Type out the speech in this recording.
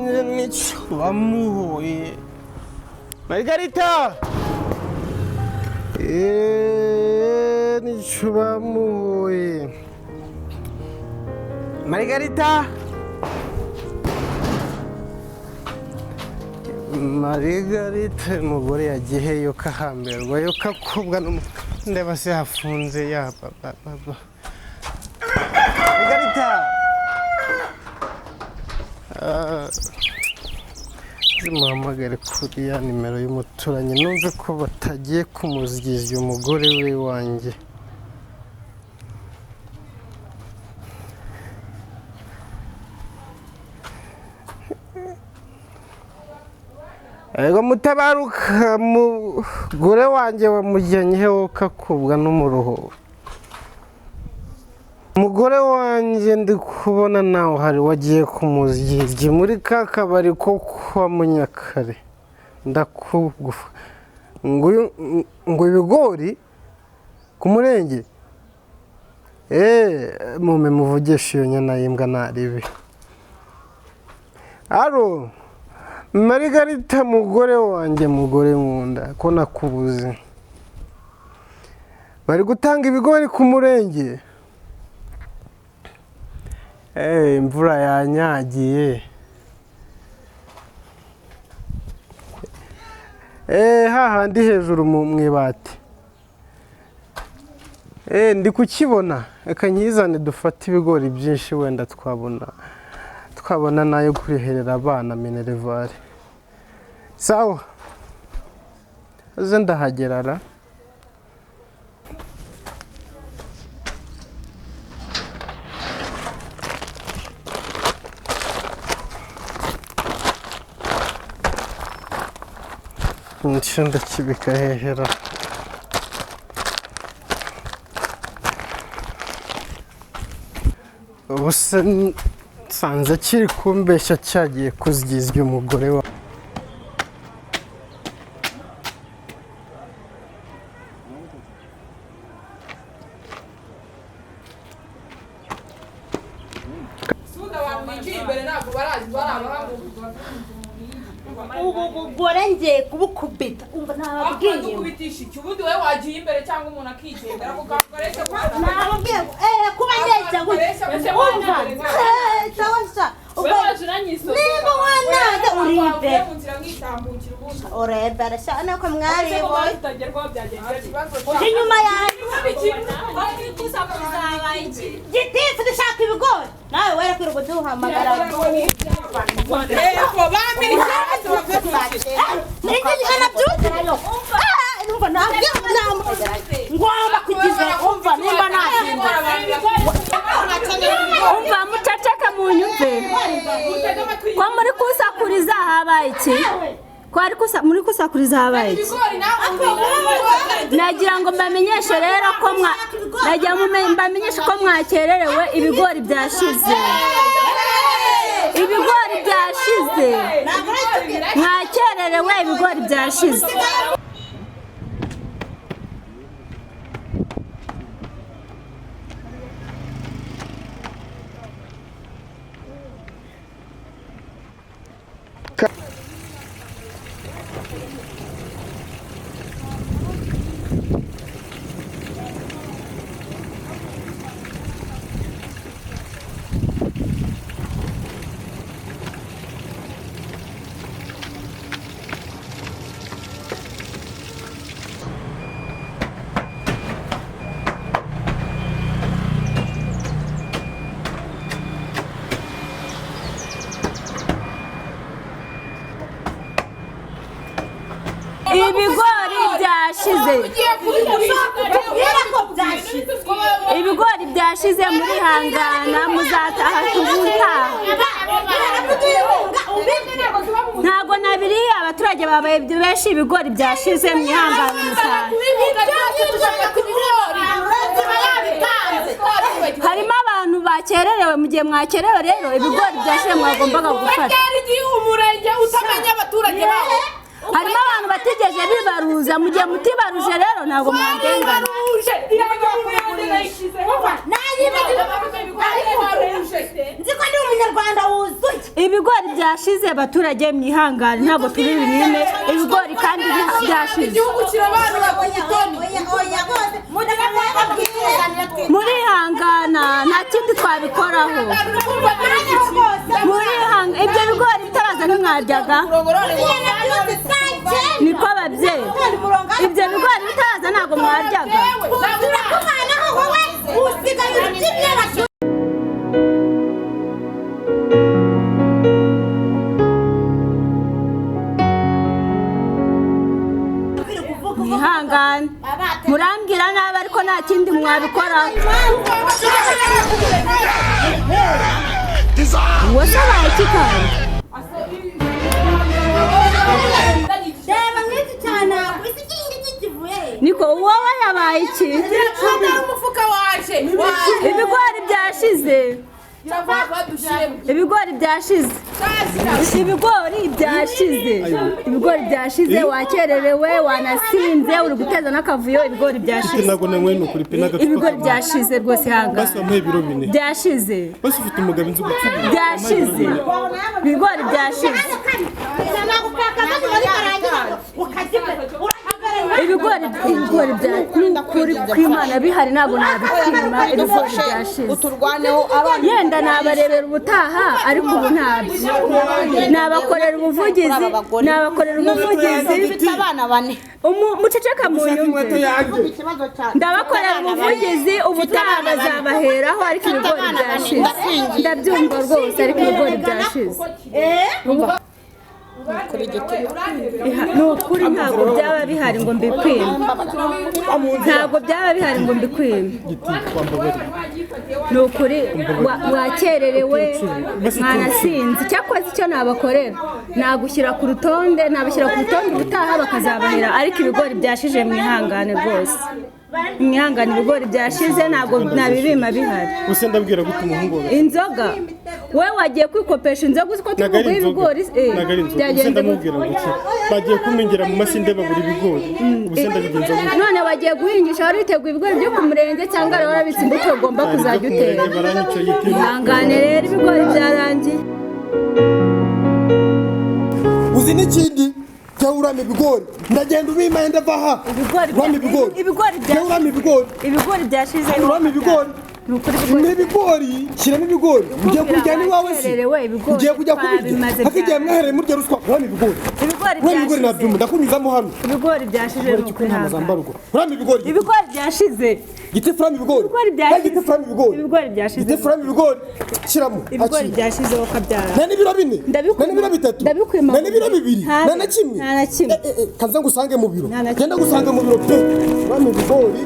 Wanjye nicyo bamuhoye. Margarita! Nicyo bamuhoye. Margarita! Margarita, umugore yagiye yo kahamberwa yo kakubwa ndeba se hafunze ya baba baba. Margarita! Zimuhamagare kuri ya nimero y'umuturanyi numve ko batagiye kumuzigizya umugore we wanjye. Ego mutabaruka, mugore wanjye wamujyanye he kakubwa n'umuruho? Umugore wanjye ndi kubona nawe hari wagiye kumuzigizya muri ka kabari ko kwa Munyakare. Ndakugufa ngo ibigori ku murenge. Mume muvugisha iyo nyana y'imbwa naribi. Aro Margarita, mugore wanjye, mugore nkunda, ko nakubuze. Bari gutanga ibigori ku murenge. Imvura yanyagiye. Hahandi hejuru mu ibati. Ndi kukibona. Reka nkizane dufate ibigori byinshi, wenda twabona nayo kuriherera abana minerivare. Sawa, aze ndahagerara. Nicyo ndakibika hehera. Ubuse nsanze kiri kumbeshya cyagiye kuzigizya umugore wa. Ubu bugore ngiye kubukubita, umva nababwiye. Kubitisha iki? Ubundi wowe wagiye imbere cyangwa umuntu akigendera ku gakoresha kwa Nababwiye kuba neza gutya. Umva sawa sawa. Niba wananze uri imbere. Urebera cyane ko mwaribonye. Uje inyuma yanjye. Gitifu dushaka ibigori. Nawe wera kwirirwa duhamagara. Ngomba kugiza umva nimba nazinda. Umva muceceke munyumve. Ko muri kusakuriza habaye iki? Ko ari muri kusakuriza habaye iki? Nagira ngo mbamenyeshe rero ko nagira ngo mbamenyeshe ko mwakererewe, ibigori byashize. Ibigori byashize. Mwakererewe, ibigori byashize. Ibigori byashize. Ibigori byashize muri hangana, muzataha tubutaha. Ntabwo nabiriye, abaturage babaye benshi, ibigori byashize mwihangana mutaha. Harimo abantu bakererewe, mu gihe mwakerewe rero ibigori byashize mwagombaga gufata. Harimo abantu batigeze bibaruza, mu gihe mutibaruje rero ntabwo mwandengana. Nzi ko ndi umunyarwanda wuzuye. Ibigori byashize abaturage mwihangane, ntabwo turi bibime ibigori kandi byashize. Murihangana nta kindi twabikoraho. Murihangana ibyo bigori bitaraza ntimwaryaga. Niko ababyeyi ibyo bigori bitaraza ntabwo mwaryaga. Mwihangane murambwira nabi ariko nta kindi mwabikoraho. Uwo se abaye iki kandi? Niko wowe yabaye iki? Ibigori byashize. Ibigori byashize. Ibigori byashize. Ibigori byashize wakererewe wanasinze uri guteza n'akavuyo ibigori byashize. Ntabwo nanyweye ni ukuri pe n'agacupa. Ibigori byashize rwose hangana. Basi wampaye ibiro 4. Byashize. Basi ufite umugabo inzu gupfubira. Byashize. Ibigori byashize. Ibigori ibigori bya kwimana bihari ntabwo nabikwima. Ibigori byashize. Yenda nabarebera ubutaha ariko ubu ntabyo. Nabakorera ubuvugizi, nabakorera ubuvugizi. Muceceka mu nyumve. Ndabakorera ubuvugizi ubutaha bazabaheraho ariko ibigori byashize. Ndabyumva rwose ariko ibigori byashize. Ni ukuri ntabwo byaba bihari ngo mbikwime. Ntabwo byaba bihari ngo mbikwime. Ni ukuri wakererewe mwanasinze. Cyakoze icyo nabakorera nagushyira ku rutonde, nabashyira ku rutonde ubutaha bakazabahera ariko ibigori byashije mwihangane rwose. Mwihangane ibigori byashize ntabwo nabibima bihari. Use ndabwira gute umuhungu wawe? Inzoga we wagiye kwikopesha inzoga uzi ko tuguha ibigori byagenze ndamubwira ngo iki bagiye kumingira mu masinde babura ibigori. Ubuse ndabigenza gute? None wagiye guhingisha wari witeguye ibigori byo ku murenge cyangwa wari warabitse imbuto ugomba kuzajya utera. Ihangane rero ibigori byarangiye. Uzi n'ikindi urama ibigori ndagenda ubimaye ndava aha. Urama ibigori. Urama ibigori. Ibigori byashize. Urama ibigori. N'ibigori shyiramo ibigori. Ugiye kubijyana iwawe se? Ugiye kujya kubirya? Hakigiye mwahereye murya ruswa. Urama ibigori. Urama ibigori nabyumva ndakunyuzamo hano. Ibigori byashize. Urama ibigori. Ibigori byashize. Giti frame ibigori. Giti frame ibigori. Ibigori byashize. Giti frame ibigori. Shyiramo. Ibigori byashize ukabyara. Nta n'ibiro 4. Nta n'ibiro 3. Ndabikwima. Nta n'ibiro 2. Nta na kimwe. Nta na kimwe. Kaza ngusange mu biro. Genda ngusange mu biro pe. Urama ibigori.